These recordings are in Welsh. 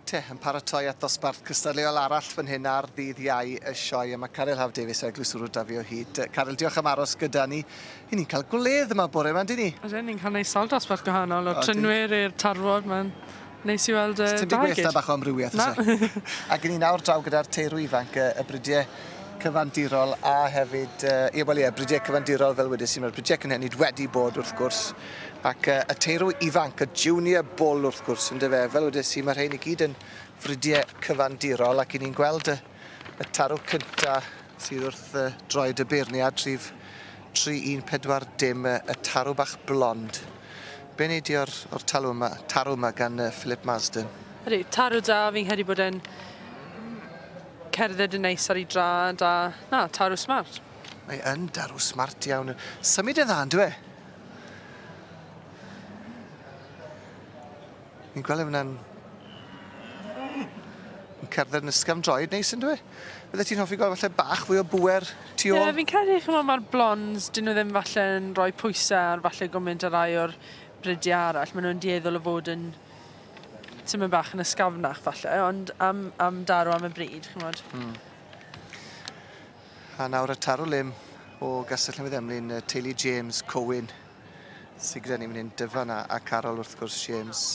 Te, yn paratoi at ddosbarth cystadleuol arall fan hyn ar ddydd Iau y sioe, a mae Caryl Haf Davies o Eglwys Wrw 'da fi o hyd. Caryl, diolch am aros gyda ni. 'Yn ni'n cael gwledd yma bore 'ma, yndyn ni? Ydyn, ni'n cael neis sawl dosbarth gwahanol, o'r trinwyr i'r tarfod, mae'n neis i weld y da i gyd. Dim byd gwell na bach o amrywiaeth, oes e? Ac 'yn ni nawr draw gyda'r teirw ifanc, y bridiau cyfandirol a hefyd, ie, wel ie, bridiau cyfandirol fel wedes i, mae'r bridiau cynhenid wedi bod wrth gwrs. Ac y teirw ifanc, y junior bull wrth gwrs, yndyfe? Fel wedes i, mae rhein i gyd yn fridiau cyfandirol ac 'yn ni'n gweld y, y tarw cynta sydd wrth uh, droed y beirniad, rhif 3140, y, y tarw bach blond. Be nei di o'r, or talw yma, tarw yma gan uh, Philip Marsden? Ydy, tarw da, fi'n credu bod e'n cerdded yn neis ar ei drad a, na, tarw smart. Mae yn darw smart iawn. Symud yn dda, yndyw e? Ni'n gweld e fyna'n yn cerdded yn ysgafn droed neis yndyw e? Byddet ti'n hoffi gweld falle bach fwy o bŵer tu ôl? Ie, fi'n credu ch'mo' ma'r blonds, 'dyn nhw ddim falle yn rhoi pwyse ar falle gwmynt â rai o'r bridiau arall. Ma' nhw'n dueddol o fod yn tymed bach yn ysgafnach falle, ond am am daro am y bryd, ch'mod. Hmm. A nawr y tarw lim o Gastell Newydd Emlyn, teulu James Cowen sy gyda ni fan hyn, Dyfan a, a Carol wrth gwrs, James,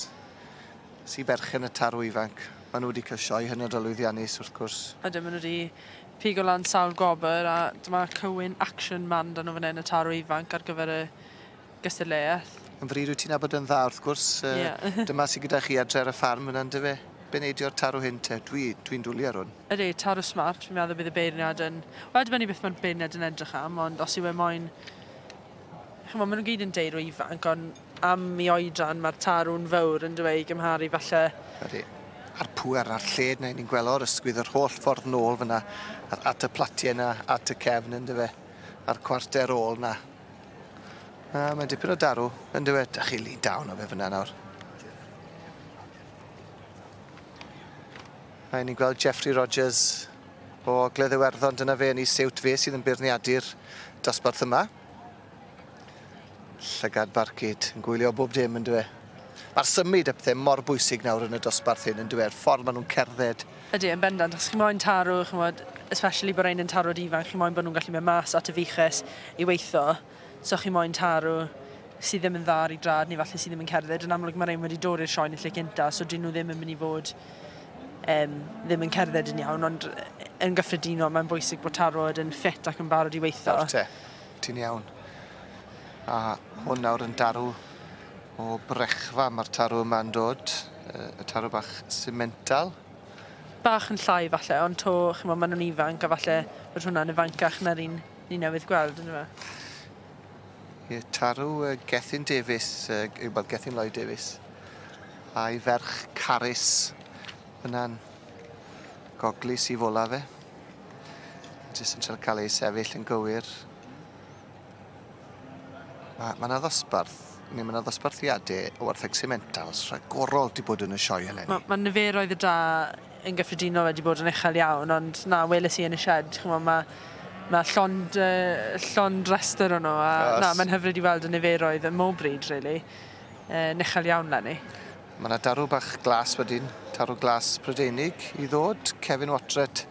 sy berchen y tarw ifanc. Maen nhw wedi cael sioe hynod o lwyddiannus wrth gwrs. Ydyn, maen nhw wedi pigo lan sawl gwobr a dyma Cowen Action Man 'da nhw fan hyn, y tarw ifanc ar gyfer y gystadleuaeth. Yn fryd wyt ti'n nabod yn dda wrth gwrs. Ie. Dyma sy gyda chi adre ar y ffarm yna yndyfe? Be nei di o'r tarw hyn te? Dwi, dwi'n dwli ar hwn. Ydy, tarw smart. Fi'n meddwl bydd y beirniad yn... Wel, dibynnu beth mae'r beirniad yn edrych am, ond os yw e moyn... Chimod, maen nhw gyd yn deirw ifanc, ond am i oedran, mae'r tarw'n fawr yn dyw e i gymharu falle... Ydy. A'r pŵer a'r lled 'na 'yn ni'n gweld o'r ysgwydd yr holl ffordd nôl fyna at y platiau 'na, at y cefn yndyfe? A'r cwarter ôl 'na. Na, mae'n dipyn o darw, yndyw e? Dach chi li down o fe fyna nawr. Mae ni'n gweld Jeffrey Rogers o Ogledd Iwerddon, dyna fe yn ei siwt fe sydd yn beirniadu'r dosbarth yma. Llygad barcud, yn gwylio bob dim, yndyw e? Mae'r symud a pethau mor bwysig nawr yn y dosbarth hyn, yndyw e? Ffordd maen nhw'n cerdded. Ydy, yn bendant. Os chi moyn tarw, chimod, especially bod rhain yn tarwod ifanc, chi moyn bod nhw'n gallu mynd mas at y fuches i weitho. So chi moyn tarw sydd ddim yn dda ar ei drad neu falle sydd ddim yn cerdded. Yn amlwg mae rhain wedi dod i'r sioe yn y lle cynta, so dyn nhw ddim yn mynd i fod um, ddim yn cerdded yn iawn, ond yn gyffredinol mae'n bwysig bod tarwod yn ffit ac yn barod i weitho. Nawr te, ti'n iawn. A hwn nawr yn darw O Brechfa mae'r tarw yma'n dod, y tarw bach simental. Bach yn llai falle, ond 'to, chimod, maen nhw'n ifanc a falle bod hwnna'n ifancach na'r un ni newydd gweld, yndyfe? Ie, tarw Gethin Davies, wel Gethin Lloyd Davies, a'i ferch Carys yna'n goglis i fola fe. Jyst yn trio cael ei sefyll yn gywir. Mae ma 'na ddosbarth, neu mae 'na ddosbarthiadau o wartheg simentals rhagorol 'di bod yn y sioe eleni. Mae ma niferoedd y da yn gyffredinol wedi bod yn uchel iawn, ond na, weles i yn y sied, chimod, mae ma llond, uh, llond restr o'n nhw, a Oes. na, mae'n hyfryd i weld y niferoedd ym mhob bryd, really. Uh, yn uchel iawn lenni. Mae yna darw bach glas wedyn, tarw glas Prydeinig i ddod, Kevin Watret.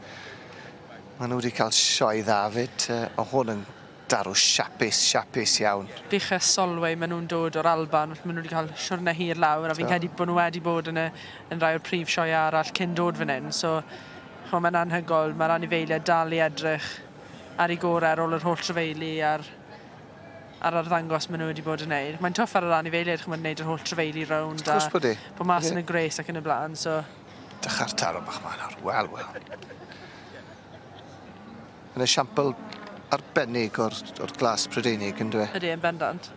Maen nhw wedi cael sioe dda 'fyd, uh, o hwn yn Darw siapus, siapus iawn. Buches Solway, maen nhw'n dod o'r Alban, felly maen nhw wedi cael siwrne hir lawr, a fi'n credu bod nhw wedi bod yn, y, yn rhai o'r prif sioeau arall cyn dod fan hyn, so chimod, mae'n anhygoel, mae'r anifeiliaid dal i edrych ar eu gorau ar ôl yr holl trafeili a'r, a'r arddangos maen nhw wedi bod yn neud. Mae'n twff ar yr anifeiliaid, chimod, wneud yr holl trafeili rownd a bod, bod mas yn y gwres ac yn y blaen, so... Dycha'r taro bach ma nawr, wel, wel. Mae'n esiampl arbennig o'r, or glas Prydeinig, yn dwi? Ydy, yn bendant.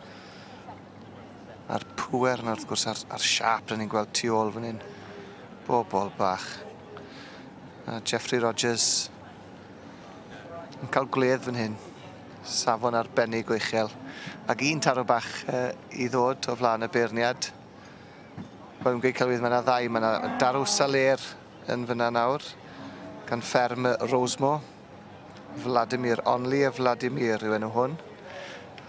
A'r pŵer yna, wrth gwrs, a'r, ar siâp rydyn ni'n gweld tu ôl fan hyn. Bobol bach. A Jeffrey Rogers yn cael gwledd fan hyn. Safon arbennig o uchel. Ac un taro bach uh, i ddod o flaen y beirniad. Wel, yn gweud celwydd, mae yna ddau. Mae yna darw Saler yn fyna nawr, gan fferm Rosemore. Vladimir, Only a Vladimir yw enw hwn.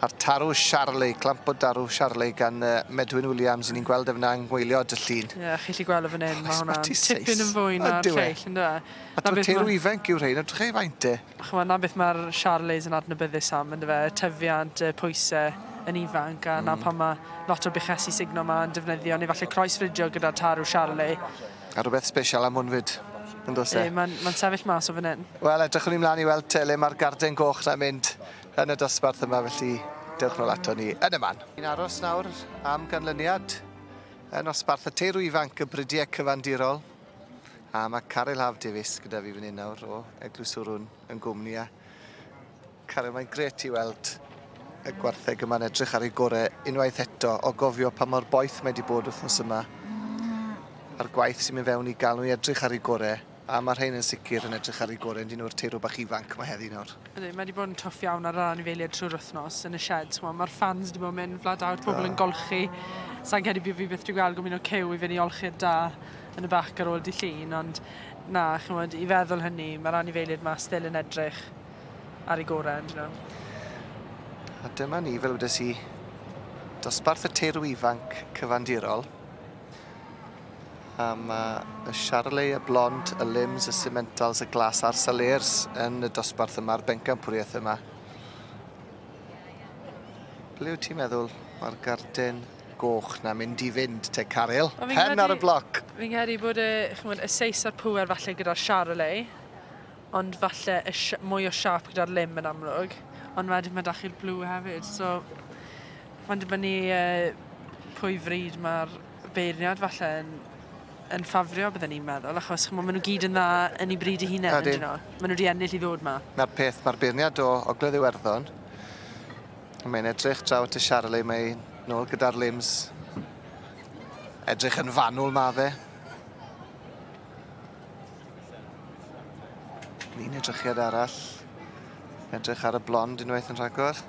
A'r tarw Charley, clamp o darw Charley gan uh, Medwyn Williams, i ni'n gweld e fyna yng ngwaelod y llun. Ie, yeah, chi 'llu gweld o fan hyn, mae hwnna'n tipyn yn fwy na'r lleill, ynddo e? A t'mo' teirw ifanc yw'r rhein, edrych ei faint e. Ch'mod, 'na beth mae'r Charleys yn adnabyddus am, yndyfe, y tyfiant, y pwyse yn ifanc, a 'na pam mae lot o'r buchesi sugno 'ma yn defnyddio, neu falle croesfridio gyda tarw Charolais. A rhywbeth sbesial am hwn 'fyd, yn does e? Yy, mae'n ma sefyll mas o fan hyn. Wel, edrychwn ni mlaen i weld te le mae'r garden goch 'na'n mynd yn y dosbarth yma, felly dewch nôl ato ni yn y man. Ni'n aros nawr am ganlyniad yn nosbarth y teirw ifanc y Bridiau Cyfandirol. A mae Caryl Haf Davies gyda fi fan hyn nawr o Eglwys Wrwn yn gwmni a Caryl, mae'n grêt i weld y gwartheg yma'n edrych ar ei gore unwaith eto o gofio pa mor boeth mae wedi bod wythnos yma a'r gwaith sy'n mynd fewn i gael nhw i edrych ar ei gore a mae rhain yn sicr yn edrych ar ei gore yn dyn nhw'r teirw bach ifanc mae heddi nawr. Ydy, mae wedi bod yn twff iawn ar yr anifeiliaid trwy'r wythnos yn y shed. Mae'r fans wedi bod yn mynd flat out, pobl yn golchi. Sa'n credu bod fi byth wedi gweld gwmyn o cyw i fynd i olchi'r da yn y bac ar ôl dydd Llun, ond na, chimod, i feddwl hynny, mae'r anifeiliaid 'ma still yn edrych ar eu gorau, on'd 'yn nhw? A dyma ni, fel wedes i, dosbarth y teirw ifanc cyfandirol. A mae y Charolais, y Blond, y Lims, y Simmentals, y Glas a'r Salers yn y dosbarth yma, a'r bencampwriaeth yma. Ble wyt ti'n meddwl mae'r garden goch 'na mynd i fynd te Caryl? Pen ar y bloc! Fi'n credu bod y, ch'mod, y seis a'r pŵer falle gyda'r Charolais, ond falle y mwy o siâp gyda'r lim yn amlwg. Ond wedyn mae 'da chi'r blue hefyd, so mae'n dibynnu uh, pwy fryd mae'r beirniad falle yn, yn ffafrio, bydden ni'n meddwl, achos ch'mod, maen nhw gyd yn dda yn eu bryd eu hunain, ydyn nhw? Maen nhw wedi ennill i ddod 'ma. 'Na'r peth, mae'r beirniad o Ogledd Iwerddon, Mae'n edrych draw at y Charolais, mae nôl gyda'r limbs. Edrych yn fanwl ma fe. Un edrychiad arall. Edrych ar y blond unwaith yn rhagor.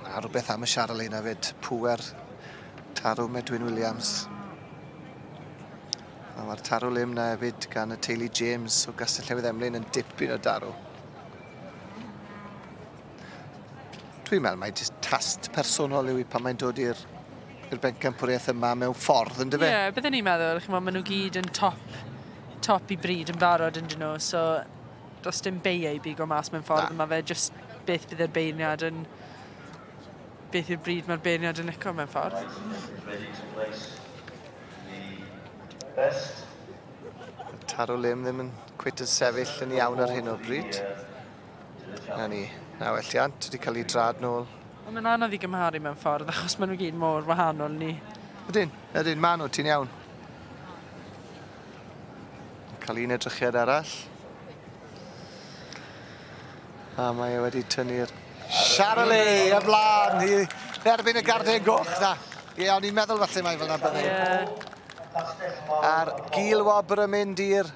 Mae rhywbeth am y Charolais na fyd. Pŵer tarw Medwyn Williams. A mae'r tarw lim na hefyd gan y teulu James o Gastell Newydd Emlyn yn dipyn o darw. Dwi'n meddwl mai jyst tast personol yw i pan mae'n dod i'r i'r bencampwriaeth yma mewn ffordd, yn dyfe? Ie, yeah, byddwn i'n meddwl, chimod, maen nhw gyd yn top, top i bryd yn barod yn dyn nhw, so does dim beiau i bigo mas mewn ffordd, mae fe jyst beth bydd yr beirniad yn, beth yw'r bryd mae'r beirniad yn licio mewn ffordd. Taro Lim ddim yn cweit yn sefyll yn iawn ar hyn o bryd. Na ni, na welliant, wedi cael ei drad nôl. Ond mae'n anodd i gymharu mewn ffordd, achos maen nhw gyd mor wahanol ni. Ydyn, ydyn, maen nhw, ti'n iawn. Cael un edrychiad arall. A mae e wedi tynnu'r Charlie ymlaen i dderbyn y garden goch na. Ie, o'n i'n meddwl falle mai fel 'na bydde. Ie. A'r gil wobr yn mynd i'r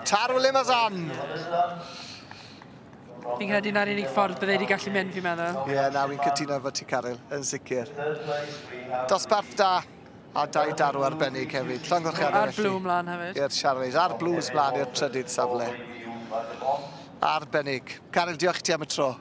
Tarw Limazan. Fi'n credu na'r unig ffordd bydde wedi gallu mynd, fi'n meddwl. Ie, yeah, na, fi'n cytuno efo ti, Caryl, yn sicr. Dosbarth da, a dau darw arbennig hefyd. Llongyfarchiadau A'r blw mlaen hefyd. I'r Charlies, a'r blues mlaen i'r trydydd safle. Arbennig. Caryl, diolch i ti am y tro.